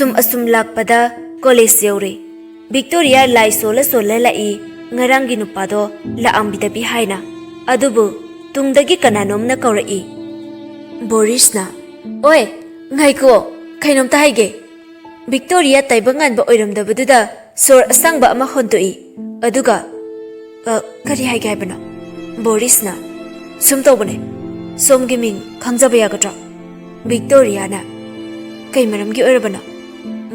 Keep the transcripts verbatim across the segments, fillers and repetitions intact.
ꯁꯨꯝ ꯑꯁꯨꯝ ꯂꯥꯛꯄꯗ ꯀꯣꯂꯦꯖ ꯌꯧꯔꯦ꯫ ꯚꯤꯛꯇꯣꯔꯤꯌꯥ ꯂꯥꯏ ꯁꯣꯜꯂ ꯁꯣꯜꯂ ꯂꯥꯛꯏ, ꯉꯔꯥꯡꯒꯤ ꯅꯨꯄꯥꯗꯣ ꯂꯥꯛꯑꯝꯕꯤꯗꯕꯤ ꯍꯥꯏꯅ꯫ ꯑꯗꯨꯕꯨ ꯇꯨꯡꯗꯒꯤ ꯀꯅꯥꯅꯣꯝꯅ ꯀꯧꯔꯛꯏ꯫ ꯕꯣꯔꯤꯁꯅ, "ꯑꯣꯏ, ꯉꯥꯏꯈꯣ, ꯀꯩꯅꯣꯝꯇ ꯍꯥꯏꯒꯦ꯫" ꯚꯤꯛꯇꯣꯔꯤꯌꯥ ꯇꯥꯏꯕꯪ ꯉꯥꯟꯕ ꯑꯣꯏꯔꯝꯗꯕꯗꯨꯗ ꯁꯣꯔ ꯑꯁꯥꯡꯕ ꯑꯃ ꯍꯣꯟꯗꯣꯛꯏ꯫ ꯑꯗꯨꯒ, "ꯑ, ꯀꯔꯤ ꯍꯥꯏꯒꯦ ꯍꯥꯏꯕꯅꯣ?" ꯕꯣꯔꯤꯁꯅ, "ꯁꯨꯝ ꯇꯧꯕꯅꯦ, ꯁꯣꯝꯒꯤ ꯃꯤꯡ ꯈꯪꯖꯕ ꯌꯥꯒꯗ꯭ꯔꯣ?" ꯚꯤꯛꯇꯣꯔꯤꯌꯥꯅ, "ꯀꯩ ꯃꯔꯝꯒꯤ ꯑꯣꯏꯔꯕꯅꯣ?"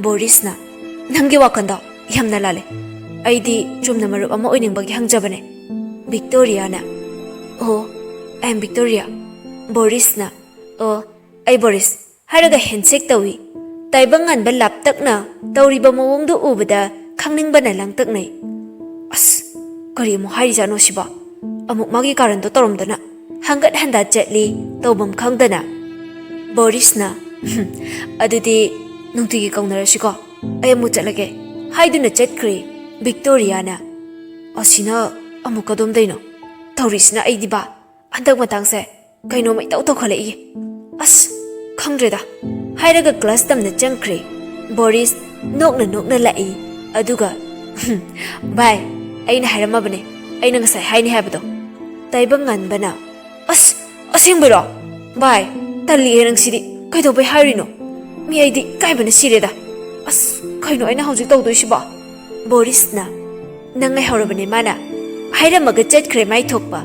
ꯕꯣꯔꯤꯁꯅ, "ꯅꯪꯒꯤ ꯋꯥꯈꯜꯗꯣ ꯌꯥꯝꯅ ꯂꯥꯜꯂꯦ꯫ ꯑꯩꯗꯤ ꯆꯨꯝꯅ ꯃꯔꯨꯞ ꯑꯃ ꯑꯣꯏꯅꯤꯡꯕꯒꯤ ꯍꯪꯖꯕꯅꯦ꯫" ꯚꯤꯛꯇꯣꯔꯤꯌꯥꯅ, "ꯑꯣ, I am ꯚꯤꯛꯇꯣꯔꯤꯌꯥ꯫" ꯕꯣꯔꯤꯁꯅ, "ꯑꯣ, ꯑꯩ ꯕꯣꯔꯤꯁ" ꯍꯥꯏꯔꯒ ꯍꯦꯟꯁꯦꯛ ꯇꯧꯏ꯫ ꯇꯥꯏꯕꯪ ꯉꯥꯟꯕ ꯂꯥꯞꯇꯛꯅ ꯇꯧꯔꯤꯕ ꯃꯑꯣꯡꯗꯨ ꯎꯕꯗ ꯈꯪꯅꯤꯡꯕꯅ ꯂꯥꯡꯇꯛꯅꯩ꯫ "ꯑꯁ, ꯀꯔꯤ ꯑꯃꯨꯛ ꯍꯥꯏꯔꯤꯖꯥꯠꯅꯣ ꯁꯤꯕꯣ? ꯑꯃꯨꯛ ꯃꯥꯒꯤ ꯀꯥꯔꯟꯗꯣ ꯇꯧꯔꯝꯗꯅ꯫" ꯍꯪꯒꯠ ꯍꯟꯗꯥ ꯆꯠꯂꯤ ꯇꯧꯐꯝ ꯈꯪꯗꯅ꯫ ꯕꯣꯔꯤꯁꯅ, "ꯍꯨꯝ, ꯑꯗꯨꯗꯤ ꯅꯨꯡꯇꯤꯒꯤ ꯀꯧꯅꯔꯁꯤꯀꯣ, ꯑꯩ ꯑꯃꯨꯛ ꯆꯠꯂꯒꯦ" ꯍꯥꯏꯗꯨꯅ ꯆꯠꯈ꯭ꯔꯦ꯫ ꯚꯤꯛꯇꯣꯔꯤꯌꯥꯅ, "ꯑꯁꯤꯅ ꯑꯃꯨꯛ ꯀꯗꯣꯝꯗꯩꯅꯣ? ꯇꯧꯔꯤꯁꯤꯅ ꯑꯩꯗꯤꯕ ꯍꯟꯗꯛ ꯃꯇꯥꯡꯁꯦ ꯀꯩꯅꯣꯝꯃ ꯏꯇꯧ ꯇꯧꯈꯠꯂꯛꯏ꯫ ꯑꯁ, ꯈꯪꯗ꯭ꯔꯦꯗ" ꯍꯥꯏꯔꯒ ꯀ꯭ꯂꯥꯁ ꯇꯝꯅ ꯆꯪꯈ꯭ꯔꯦ꯫ ꯕꯣꯔꯤꯁ ꯅꯣꯛꯅ ꯅꯣꯛꯅ ꯂꯥꯛꯏ꯫ ꯑꯗꯨꯒ, "ꯍꯨꯝ, ꯚꯥꯏ, ꯑꯩꯅ ꯍꯥꯏꯔꯝꯃꯕꯅꯦ, ꯑꯩꯅ ꯉꯁꯥꯏ ꯍꯥꯏꯅꯤ ꯍꯥꯏꯕꯗꯣ꯫" ꯇꯥꯏꯕꯪ ꯉꯥꯟꯕꯅ, "ꯑꯁ, ꯑꯁꯦꯡꯕꯩꯔꯣ? ꯚꯥꯏ, ꯇꯜꯂꯤꯍꯦ ꯅꯪꯁꯤꯗꯤ꯫ ꯀꯩꯗꯧꯕꯩ ꯍꯥꯏꯔꯤꯅꯣ? ꯃꯤ ꯑꯩꯗꯤ ꯏꯀꯥꯏꯕꯅ ꯁꯤꯔꯦꯗ꯫ ꯑꯁ, ꯀꯩꯅꯣ ꯑꯩꯅ ꯍꯧꯖꯤꯛ ꯇꯧꯗꯣꯏꯁꯤꯕꯣ?" ꯕꯣꯔꯤꯁꯅ, "ꯅꯪ ꯉꯥꯏꯍꯧꯔꯕꯅꯦ ꯃꯥꯅ" ꯍꯥꯏꯔꯝꯃꯒ ꯆꯠꯈ꯭ꯔꯦ ꯃꯥꯏ ꯊꯣꯛꯄ꯫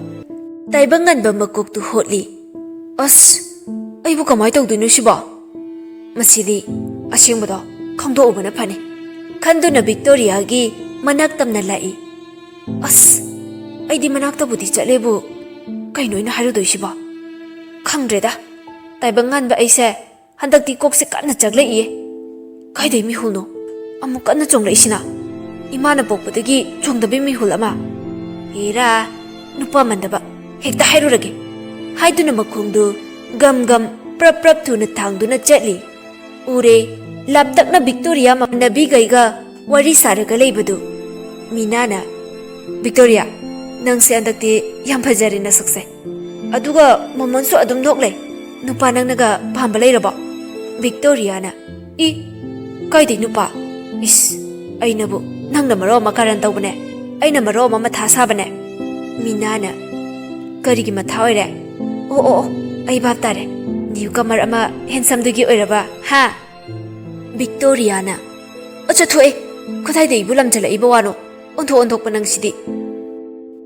ꯇꯥꯏꯕꯪ ꯉꯥꯟꯕ ꯃꯀꯣꯛꯇꯨ ꯍꯣꯠꯂꯤ꯫ "ꯑꯁ, ꯑꯩꯕꯨ ꯀꯃꯥꯏ ꯇꯧꯗꯣꯏꯅꯣ ꯁꯤꯕꯣ? ꯃꯁꯤꯗꯤ ꯑꯁꯦꯡꯕꯗꯣ ꯈꯪꯗꯣꯛꯎꯕꯅ ꯐꯅꯤ" ꯈꯟꯗꯨꯅ ꯚꯤꯛꯇꯣꯔꯤꯌꯥꯒꯤ ꯃꯅꯥꯛ ꯇꯝꯅ ꯂꯥꯛꯏ꯫ "ꯑꯁ, ꯑꯩꯗꯤ ꯃꯅꯥꯛꯇꯕꯨꯗꯤ ꯆꯠꯂꯦꯕꯨ, ꯀꯩꯅꯣ ꯑꯩꯅ ꯍꯥꯏꯔꯨꯗꯣꯏꯁꯤꯕꯣ? ꯈꯪꯗ꯭ꯔꯦꯗ, ꯇꯥꯏꯕꯪ ꯉꯥꯟꯕ ꯑꯩꯁꯦ ꯍꯟꯗꯛꯇꯤ ꯀꯣꯛꯁꯦ ꯀꯟꯅ ꯆꯥꯛꯂꯛꯏꯌꯦ꯫ ꯀꯥꯏꯗꯩ ꯃꯤꯍꯨꯜꯅꯣ ꯑꯃꯨꯛ ꯀꯟꯅ ꯆꯣꯡꯂꯛꯏꯁꯤꯅ? ꯏꯃꯥꯅ ꯄꯣꯛꯄꯗꯒꯤ ꯆꯣꯡꯗꯕꯤ ꯃꯤꯍꯨꯜ ꯑꯃ꯫ ꯑꯦꯔꯥ, ꯅꯨꯄꯥ ꯃꯥꯟꯗꯕ, ꯍꯦꯛꯇ ꯍꯥꯏꯔꯨꯔꯒꯦ" ꯍꯥꯏꯗꯨꯅ ꯃꯈꯣꯡꯗꯨ ꯒꯝ ꯒꯝ ꯄ꯭ꯔꯞ ꯄ꯭ꯔꯞ ꯊꯨꯅ ꯊꯥꯡꯗꯨꯅ ꯆꯠꯂꯤ꯫ ꯎꯔꯦ, ꯂꯥꯞꯇꯛꯅ ꯚꯤꯛꯇꯣꯔꯤꯌꯥ ꯃꯃꯥꯟꯅꯕꯤꯈꯩꯒ ꯋꯥꯔꯤ ꯁꯥꯔꯒ ꯂꯩꯕꯗꯨ꯫ ꯃꯤꯅꯥꯅ, "ꯚꯤꯛꯇꯣꯔꯤꯌꯥ, ꯅꯪꯁꯦ ꯍꯟꯗꯛꯇꯤ ꯌꯥꯝ ꯐꯖꯔꯦ ꯅꯁꯛꯁꯦ꯫ ꯑꯗꯨꯒ ꯃꯣꯃꯣꯟꯁꯨ ꯑꯗꯨꯝ ꯅꯣꯛ ꯂꯩ꯫ ꯅꯨꯄꯥ ꯅꯪꯅꯒ ꯄꯥꯝꯕ ꯂꯩꯔꯕꯣ?" ꯚꯤꯛꯇꯣꯔꯤꯌꯥꯅ, "ꯏ, "ꯀꯥꯏꯗꯩ ꯅꯨꯄꯥ? ꯏꯁ, ꯑꯩꯅꯕꯨ, ꯅꯪꯅ ꯃꯔꯣꯟ ꯑꯃ ꯀꯔꯟ ꯇꯧꯕꯅꯦ, ꯑꯩꯅ ꯃꯔꯣꯟ ꯑꯃ ꯃꯊꯥ ꯁꯥꯕꯅꯦ꯫" ꯃꯤꯅꯥꯅ, "ꯀꯔꯤꯒꯤ ꯃꯊꯥ ꯑꯣꯏꯔꯦ? ꯑꯣ, ꯑꯣ, ꯑꯣ, ꯑꯩ ꯚꯥꯞ ꯇꯥꯔꯦ꯫ ꯅ꯭ꯌꯨ ꯀꯃꯔ ꯑꯃ ꯍꯦꯟꯁꯝꯗꯨꯒꯤ ꯑꯣꯏꯔꯕ, ꯍꯥ?" ꯚꯤꯛꯇꯣꯔꯤꯌꯥꯅ, "ꯑꯣ, ꯆꯠꯊꯣꯛꯑꯦ꯫ ꯀꯗꯥꯏꯗ ꯏꯕꯨ ꯂꯝꯖꯜꯂꯛꯏꯕ ꯋꯥꯅꯣ? ꯑꯣꯟꯊꯣꯛ ꯑꯣꯟꯊꯣꯛꯄ ꯅꯪꯁꯤꯗꯤ꯫"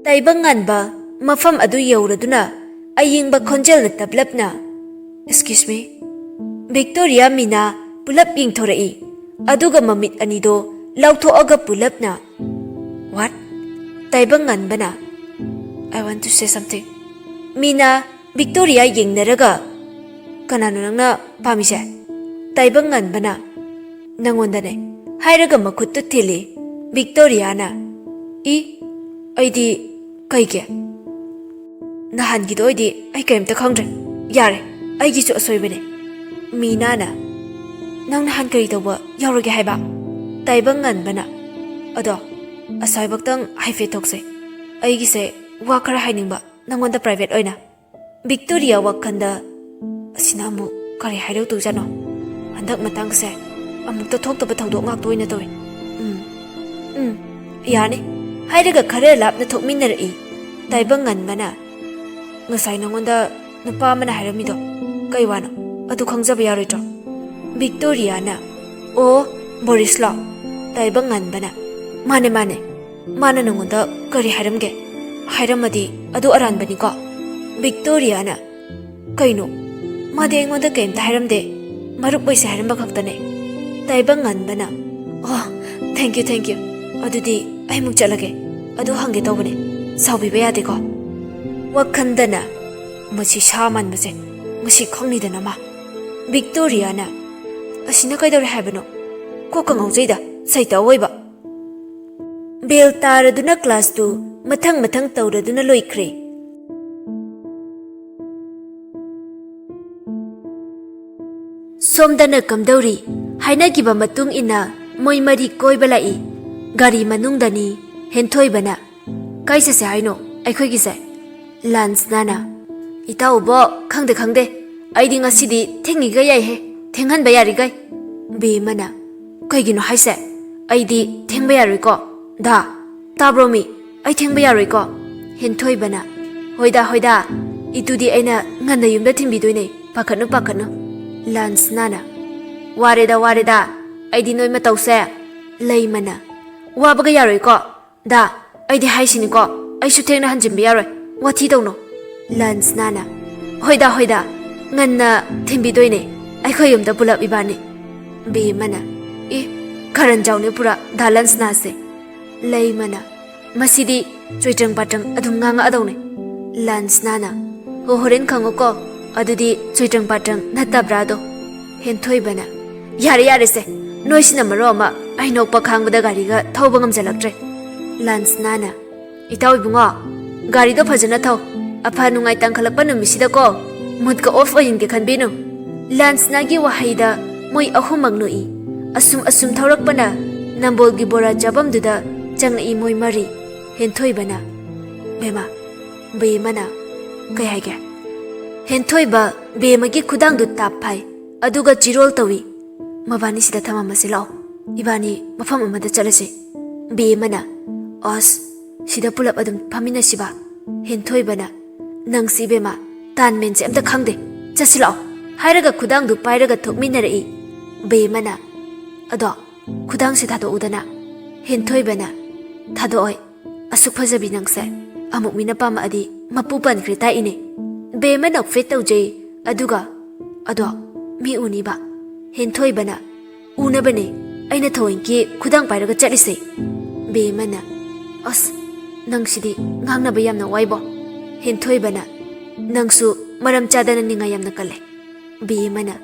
ꯇꯥꯏꯕꯪ ꯉꯥꯟꯕ ꯃꯐꯝ ꯑꯗꯨ ꯌꯧꯔꯗꯨꯅ ꯑꯌꯤꯡꯕ ꯈꯣꯟꯖꯦꯜꯅ ꯇꯞꯂꯞꯅ, "Excuse me?" ꯚꯤꯛꯇꯣꯔꯤꯌꯥ ꯃꯤꯅꯥ ꯄꯨꯂꯞ ꯌꯦꯡꯊꯣꯔꯛꯏ꯫ ꯑꯗꯨꯒ ꯃꯃꯤꯠ ꯑꯅꯤꯗꯣ ꯂꯥꯎꯊꯣꯛꯑꯒ ꯄꯨꯂꯞꯅ, "What?" ꯇꯥꯏꯕꯪ ꯉꯥꯟꯕꯅ, "I want to say something." ꯃꯤꯅꯥ ꯚꯤꯛꯇꯣꯔꯤꯌꯥ ꯌꯦꯡꯅꯔꯒ, "ꯀꯅꯥꯅꯣ ꯅꯪꯅ ꯄꯥꯝꯃꯤꯁꯦ?" ꯇꯥꯏꯕꯪ ꯉꯥꯟꯕꯅ, "ꯅꯪꯉꯣꯟꯗꯅꯦ" ꯍꯥꯏꯔꯒ ꯃꯈꯨꯠꯇꯨ ꯊꯤꯜꯂꯤ꯫ ꯚꯤꯛꯇꯣꯔꯤꯌꯥꯅ, "ꯏ, ꯑꯩꯗꯤ ꯀꯩꯒꯤ? ꯅꯍꯥꯟꯒꯤꯗꯣ ꯑꯣꯏꯗꯤ ꯑꯩ ꯀꯔꯤꯝꯇ ꯈꯪꯗ꯭ꯔꯦ꯫ ꯌꯥꯔꯦ, ꯑꯩꯒꯤꯁꯨ ꯑꯁꯣꯏꯕꯅꯦ꯫" ꯃꯤꯅꯥꯅ, "ꯅꯪ ꯅꯍꯥꯟ ꯀꯔꯤ ꯇꯧꯕ ꯌꯥꯎꯔꯒꯦ ꯍꯥꯏꯕ?" ꯇꯥꯏꯕꯪ ꯉꯥꯟꯕꯅ, "ꯑꯗꯣ, ꯑꯁ꯭ꯋꯥꯏꯕꯛꯇꯪ ꯍꯥꯏꯐꯦꯠ ꯊꯣꯛꯁꯦ꯫ ꯑꯩꯒꯤꯁꯦ ꯋꯥ ꯈꯔ ꯍꯥꯏꯅꯤꯡꯕ ꯅꯪꯉꯣꯟꯗ ꯄ꯭ꯔꯥꯏꯚꯦꯠ ꯑꯣꯏꯅ꯫" ꯚꯤꯛꯇꯣꯔꯤꯌꯥ ꯋꯥꯈꯜꯗ, "ꯑꯁꯤꯅ ꯑꯃꯨꯛ ꯀꯔꯤ ꯍꯥꯏꯔꯛꯇꯣꯏꯖꯥꯠꯅꯣ? ꯍꯟꯗꯛ ꯃꯇꯥꯡꯁꯦ ꯑꯃꯨꯛꯇ ꯊꯣꯛꯇꯕ ꯊꯧꯗꯣꯛ ꯉꯥꯛꯇ ꯑꯣꯏꯅ ꯇꯧꯏ꯫ ꯎꯝ, ꯎꯝ, ꯌꯥꯅꯤ" ꯍꯥꯏꯔꯒ ꯈꯔ ꯂꯥꯞꯅ ꯊꯣꯛꯃꯤꯟꯅꯔꯛꯏ꯫ ꯇꯥꯏꯕꯪ ꯉꯟꯕꯅ, "ꯉꯁꯥꯏ ꯅꯉꯣꯟꯗ ꯅꯨꯄꯥ ꯑꯃꯅ ꯍꯥꯏꯔꯝꯃꯤꯗꯣ ꯀꯩ ꯋꯥꯅꯣ? ꯑꯗꯨ ꯈꯪꯖꯕ ꯌꯥꯔꯣꯏꯗ꯭ꯔꯣ?" ꯚꯤꯛꯇꯣꯔꯤꯌꯥꯅ, "ꯑꯣ, ꯕꯣꯔꯤꯁꯂꯣ?" ꯇꯥꯏꯕꯪ ꯉꯟꯕꯅ, "ꯃꯥꯅꯦ, ꯃꯥꯅꯦ꯫ ꯃꯥꯅ ꯅꯉꯣꯟꯗ ꯀꯔꯤ ꯍꯥꯏꯔꯝꯒꯦ? ꯍꯥꯏꯔꯝꯃꯗꯤ ꯑꯗꯨ ꯑꯔꯥꯟꯕꯅꯤꯀꯣ?" ꯚꯤꯛꯇꯣꯔꯤꯌꯥꯅ, "ꯀꯩꯅꯣ? ꯃꯥꯗꯤ ꯑꯩꯉꯣꯟꯗ ꯀꯩꯝꯇ ꯍꯥꯏꯔꯝꯗꯦ꯫ ꯃꯔꯨꯞ ꯑꯣꯏꯁꯦ ꯍꯥꯏꯔꯝꯕ ꯈꯛꯇꯅꯦ꯫" ꯇꯥꯏꯕꯪ ꯉꯟꯕꯅ, "ꯑꯣ, thank you, thank you꯫ ꯑꯗꯨꯗꯤ ꯑꯩꯃꯨꯛ ꯆꯠꯂꯒꯦ꯫ ꯑꯗꯨ ꯍꯪꯒꯦ ꯇꯧꯕꯅꯦ꯫ ꯁꯥꯎꯕꯤꯕ ꯌꯥꯗꯦꯀꯣ?" ꯋꯥꯈꯟꯗꯅ, "ꯃꯁꯤ ꯁꯥ ꯃꯥꯟꯕꯁꯦ ꯉꯁꯤ ꯈꯪꯅꯤꯗꯅ ꯃꯥ꯫" ꯚꯤꯛꯇꯣꯔꯤꯌꯥꯅ, "ꯑꯁꯤꯅ ꯀꯩꯗꯧꯔꯦ ꯍꯥꯏꯕꯅꯣ? ꯀꯣꯛꯀ ꯉꯥꯎꯖꯩꯗ, ꯁꯩꯇ ꯑꯣꯏꯕ꯫" ꯕꯦꯜ ꯇꯥꯔꯗꯨꯅ ꯀ꯭ꯂꯥꯁꯇꯨ ꯃꯊꯪ ꯃꯊꯪ ꯇꯧꯔꯗꯨꯅ ꯂꯣꯏꯈ꯭ꯔꯦ꯫ ꯁꯣꯝꯗꯅ ꯀꯝꯗꯧꯔꯤ? ꯍꯥꯏꯅꯈꯤꯕ ꯃꯇꯨꯡ ꯏꯟꯅ ꯃꯣꯏ ꯃꯔꯤ ꯀꯣꯏꯕ ꯂꯥꯛꯏ꯫ ꯒꯥꯔꯤ ꯃꯅꯨꯡꯗꯅꯤ ꯍꯦꯟꯊꯣꯏꯕꯅ, "ꯀꯥꯏ ꯆꯠꯁꯦ ꯍꯥꯏꯅꯣ ꯑꯩꯈꯣꯏꯒꯤꯁꯦ?" ꯂꯥꯟꯁꯅꯥꯅ, "ꯏꯇꯥꯎꯕꯣ, ꯈꯪꯗꯦ, ꯈꯪꯗꯦ꯫ ꯑꯩꯗꯤ ꯉꯁꯤꯗꯤ ꯊꯦꯡꯉꯤꯒꯩ ꯌꯥꯏꯍꯦ, ꯊꯦꯡꯍꯟꯕ ꯌꯥꯔꯤꯒꯩ꯫" ꯕꯦꯝꯃꯅ, "ꯀꯩꯒꯤꯅꯣ ꯍꯥꯏꯁꯦ? ꯑꯩꯗꯤ ꯊꯦꯡꯕ ꯌꯥꯔꯣꯏꯀꯣ꯫ ꯗꯥ, ꯇꯥꯕ꯭ꯔꯣ ꯃꯤ? ꯑꯩ ꯊꯦꯡꯕ ꯌꯥꯔꯣꯏꯀꯣ?" ꯍꯦꯟꯊꯣꯏꯕꯅ, "ꯍꯣꯏꯗ, ꯍꯣꯏꯗ, ꯏꯇꯨꯗꯤ ꯑꯩꯅ ꯉꯟꯅ ꯌꯨꯝꯗ ꯊꯤꯟꯕꯤꯗꯣꯏꯅꯦ, ꯄꯥꯈꯠꯅꯨ, ꯄꯥꯈꯠꯅꯨ꯫" ꯂꯟꯁꯅꯥꯅ, "ꯋꯥꯔꯦꯗ, ꯋꯥꯔꯦꯗ, ꯑꯩꯗꯤ ꯅꯣꯏ ꯃꯇꯧꯁꯦ꯫" ꯂꯩꯃꯅ, "ꯋꯥꯕꯒ ꯌꯥꯔꯣꯏꯀꯣ꯫ ꯗꯥ, ꯑꯩꯗꯤ ꯍꯥꯏꯁꯤꯅꯤꯀꯣ, ꯑꯩꯁꯨ ꯊꯦꯡꯅ ꯍꯟꯖꯤꯟꯕ ꯌꯥꯔꯣꯏ, ꯋꯥꯊꯤ ꯇꯧꯅꯨ꯫" ꯂꯟꯁꯅꯥꯅ, "ꯍꯣꯏꯗ, ꯍꯣꯏꯗ, ꯉꯟꯅ ꯊꯤꯟꯕꯤꯗꯣꯏꯅꯦ, ꯑꯩꯈꯣꯏ ꯌꯨꯝꯗ ꯄꯨꯂꯞ ꯏꯕꯥꯅꯤ꯫" ꯕꯦꯃꯅ, "ꯑꯦ, ꯀꯔꯟ ꯖꯥꯎꯅꯦ ꯄꯨꯔꯥ ꯗꯥ ꯂꯟꯁꯅꯥꯁꯦ꯫" ꯂꯩꯃꯅ, "ꯃꯁꯤꯗꯤ ꯆꯣꯏꯇ꯭ꯔꯪ ꯄꯥꯇ꯭ꯔꯪ ꯑꯗꯨꯝ ꯉꯥꯡꯉꯛꯑꯗꯧꯅꯦ꯫" ꯂꯟꯁꯅꯥꯅ, "ꯍꯣ, ꯍꯣꯔꯦꯟ ꯈꯪꯉꯨꯀꯣ, ꯑꯗꯨꯗꯤ ꯆꯣꯏꯇ꯭ꯔꯪ ꯄꯥꯇ꯭ꯔꯪ ꯅꯠꯇꯕ꯭ꯔꯥꯗꯣ꯫" ꯍꯦꯟꯊꯣꯏꯕꯅ, "ꯌꯥꯔꯦ, ꯌꯥꯔꯦꯁꯦ, ꯅꯣꯏꯁꯤꯅ ꯃꯔꯣꯜ ꯑꯃ ꯑꯩ ꯅꯣꯛꯄ ꯈꯥꯡꯕꯗ ꯒꯥꯔꯤꯒ ꯊꯧꯕ ꯉꯝꯖꯜꯂꯛꯇ꯭ꯔꯦ꯫" ꯂꯟꯁꯅꯥꯅ, "ꯏꯇꯥꯎ ꯏꯕꯨꯡꯉꯣ, ꯒꯥꯔꯤꯗꯣ ꯐꯖꯅ ꯊꯧ꯫ ꯑꯐ ꯅꯨꯡꯉꯥꯏ ꯇꯥꯡꯈꯠꯂꯛꯄ ꯅꯨꯃꯤꯠꯁꯤꯗꯀꯣ ꯃꯨꯠꯀ ꯑꯣꯐ ꯑꯣꯏꯍꯟꯒꯦ ꯈꯟꯕꯤꯅꯨ꯫" ꯂꯟꯁꯅꯥꯒꯤ ꯋꯥꯍꯩꯗ ꯃꯣꯏ ꯑꯍꯨꯝꯃꯛ ꯅꯣꯛꯏ꯫ ꯑꯁꯨꯝ ꯑꯁꯨꯝ ꯊꯧꯔꯛꯄꯅ ꯅꯝꯕꯣꯜꯒꯤ ꯕꯣꯔꯥ ꯆꯥꯐꯝꯗꯨꯗ ꯆꯪꯉꯛꯏ ꯃꯣꯏ ꯃꯔꯤ꯫ ꯍꯦꯟꯊꯣꯏꯕꯅ, "ꯕꯦꯃꯥ꯫" ꯕꯦꯃꯅ, "ꯀꯩ ꯍꯥꯏꯒꯦ?" ꯍꯦꯟꯊꯣꯏꯕ ꯕꯦꯃꯒꯤ ꯈꯨꯗꯥꯡꯗꯨ ꯇꯥꯞ ꯐꯥꯏ, ꯑꯗꯨꯒ ꯆꯤꯔꯣꯜ ꯇꯧꯏ꯫ "ꯃꯕꯥꯅꯤ ꯁꯤꯗ ꯊꯝꯃꯝꯃꯁꯤ ꯂꯥꯛꯑꯣ, ꯏꯕꯥꯅꯤ ꯃꯐꯝ ꯑꯃꯗ ꯆꯠꯂꯁꯤ꯫" ꯕꯦꯃꯅ, "ꯑꯁ, ꯁꯤꯗ ꯄꯨꯂꯞ ꯑꯗꯨꯝ ꯐꯝꯃꯤꯟꯅꯁꯤꯕ?" ꯍꯦꯟꯊꯣꯏꯕꯅ, "ꯅꯪꯁꯤ ꯏꯕꯦꯝꯃ, ꯇꯥꯟ ꯃꯦꯟꯁꯦ ꯑꯝꯇ ꯈꯪꯗꯦ, ꯆꯠꯁꯤ ꯂꯥꯛꯑꯣ," ꯍꯥꯏꯔꯒ ꯈꯨꯗꯥꯡꯗꯨ ꯄꯥꯏꯔꯒ ꯊꯣꯛꯃꯤꯟꯅꯔꯛꯏ꯫ ꯕꯦꯃꯅ, "ꯑꯗꯣ, ꯈꯨꯗꯥꯡꯁꯦ ꯊꯥꯗꯣꯛꯎꯗꯅ꯫" ꯍꯦꯟꯊꯣꯏꯕꯅ, "ꯊꯥꯗꯣꯛꯑꯣꯏ, ꯑꯁꯨꯛ ꯐꯖꯕꯤ ꯅꯪꯁꯦ ꯑꯃꯨꯛ ꯃꯤꯅ ꯄꯥꯝꯃꯛꯑꯗꯤ ꯃꯄꯨ ꯄꯟꯈ꯭ꯔꯦ ꯇꯥꯛꯏꯅꯦ꯫" ꯕꯦꯃ ꯅꯣꯛꯐꯦꯠ ꯇꯧꯖꯩ꯫ ꯑꯗꯨꯒ, "ꯑꯗꯣ, ꯃꯤ ꯎꯅꯤꯕ?" ꯍꯦꯟꯊꯣꯏꯕꯅ, "ꯎꯅꯕꯅꯦ ꯑꯩꯅ ꯊꯑꯣꯏꯀꯤ ꯈꯨꯗꯥꯡ ꯄꯥꯏꯔꯒ ꯆꯠꯂꯤꯁꯦ꯫" ꯕꯦꯃꯅ, "ꯑꯁ, ꯅꯪꯁꯤꯗꯤ ꯉꯥꯡꯅꯕ ꯌꯥꯝꯅ ꯋꯥꯏꯕꯣ꯫" ꯍꯦꯟꯊꯣꯏꯕꯅ, "ꯅꯪꯁꯨ ꯃꯔꯝ ꯆꯥꯗꯅ ꯅꯤꯡꯉꯥꯏ ꯌꯥꯝꯅ ꯀꯜꯂꯦ꯫" ꯕꯦꯃꯅ,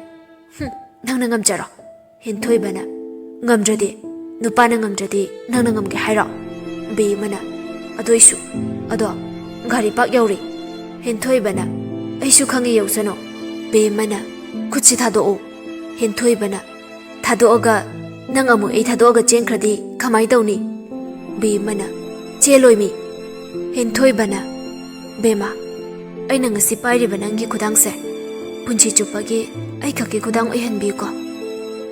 "ꯍꯨꯝ, ꯅꯪꯅ ꯉꯝꯖꯔꯣ꯫" ꯍꯦꯟꯊꯣꯏꯕꯅ, "ꯉꯝꯗ꯭ꯔꯗꯤ, ꯅꯨꯄꯥꯅ ꯉꯝꯗ꯭ꯔꯗꯤ ꯅꯪꯅ ꯉꯝꯒꯦ ꯍꯥꯏꯔꯣ?" ꯕꯦꯃꯅ, "ꯑꯗꯨꯏꯁꯨ, ꯑꯗꯣ, ꯒꯥꯔꯤ ꯄꯥꯛ ꯌꯧꯔꯦ꯫" ꯍꯦꯟꯊꯣꯏꯕꯅ, "ꯑꯩꯁꯨ ꯈꯪꯉꯤ ꯌꯧꯁꯅꯨ꯫" ꯕꯦꯃꯅ, "ꯈꯨꯠꯁꯤ ꯊꯥꯗꯣꯛꯎ꯫" ꯍꯦꯟꯊꯣꯏꯕꯅ, "ꯊꯥꯗꯣꯛꯑꯒ ꯅꯪ ꯑꯃꯨꯛ ꯑꯩ ꯊꯥꯗꯣꯛꯑꯒ ꯆꯦꯟꯈ꯭ꯔꯗꯤ ꯀꯃꯥꯏ ꯇꯧꯅꯤ?" ꯕꯦꯃꯅ, "ꯆꯦꯜꯂꯣꯏꯃꯤ꯫" ꯍꯦꯟꯊꯣꯏꯕꯅ, "ꯕꯦꯃꯥ, ꯑꯩꯅ ꯉꯁꯤ ꯄꯥꯏꯔꯤꯕ ꯅꯪꯒꯤ ꯈꯨꯗꯥꯡꯁꯦ ꯄꯨꯟꯁꯤ ꯆꯨꯞꯄꯒꯤ ꯑꯩ ꯈꯛꯀꯤ ꯈꯨꯗꯥꯡ ꯑꯣꯏꯍꯟꯕꯤꯌꯨꯀꯣ꯫